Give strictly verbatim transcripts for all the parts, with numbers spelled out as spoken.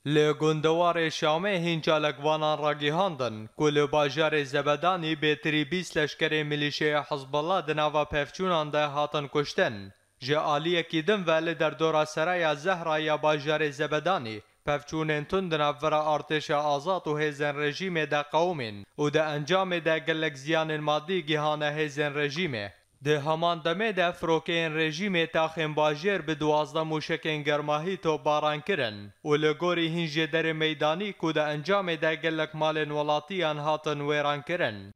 Li gundewarê Şamê hîn çalakvanan ragihandin ku li bajarê Zebedanî bêtirî bîst leşkerê milîşeya Hizbullah di nava pevçûnan de hatin kuştin. Ji aliyekî din ve li derdora Seraya Zehra ya bajarê Zebedanî pevçûnên tund di navbera artêşa azad û hêzên rejîmê de qewimîn û di encamê de gelek ziyanên madî gihane hêzên rejîmê. Di heman demê de firokeyên rejîmê taxên bajêr bi duwazdeh mûşekên germahî topbaran kirin û li gorî hîn jêderê meydanî ku di encamê de gelek malên welatiyan hatin wêran kirin.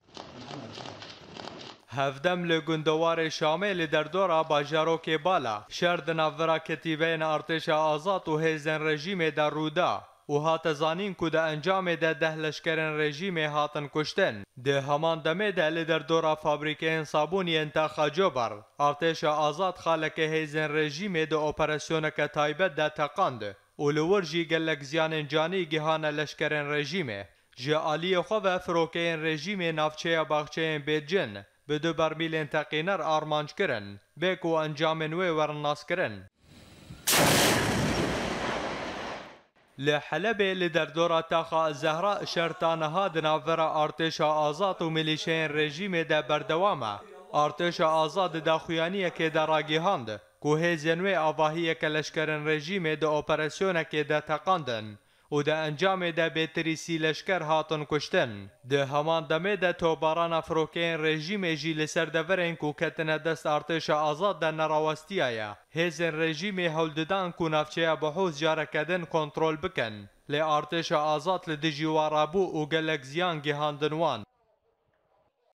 Hevdem li gundewarê Şamê li derdora bajarokê Bala şer di navbera ketîbeyên artêşa azad û hêzên rejîmê de rû da û hate zanîn ku di encamê de deh leşkerên rejîmê hatin kuştin. Di heman demê de li derdora fabrîkeyên sabûn yên taxa Cobar, artêşa azad xaleke hêzên rejîmê di operasyoneke taybet de teqand û li wir jî gelek ziyanên canî gihane leşkerên rejîmê. Ji aliyê xwe ve firokeyên rejîmê navçeya Baxçeyên Bêtcin bi du bermîlên teqîner armanc kirin, bê ku encamên wê werin naskirin. Li Helebê li derdora taxa Zehra şer ta niha di navbera artêşa azad û milîşeyên rejîmê de berdewam e. Artêşa azad di daxuyaniyekê de ragihand ku hêzên wê avahiyeke leşkerên rejîmê di operasyonekê de teqandin û di encamê de bêtirî sî leşker hatin kuştin. Di heman demê de topbarana firokeyên rejîmê jî li ser deverên ku ketine dest artêşa azad de nerawestiyaye. Hêzên rejîmê hewl didan ku navçeya Buhûs careke din kontrol bikin. Lê artêşa azad li dijî wan rabû û gelek ziyan gihandin wan.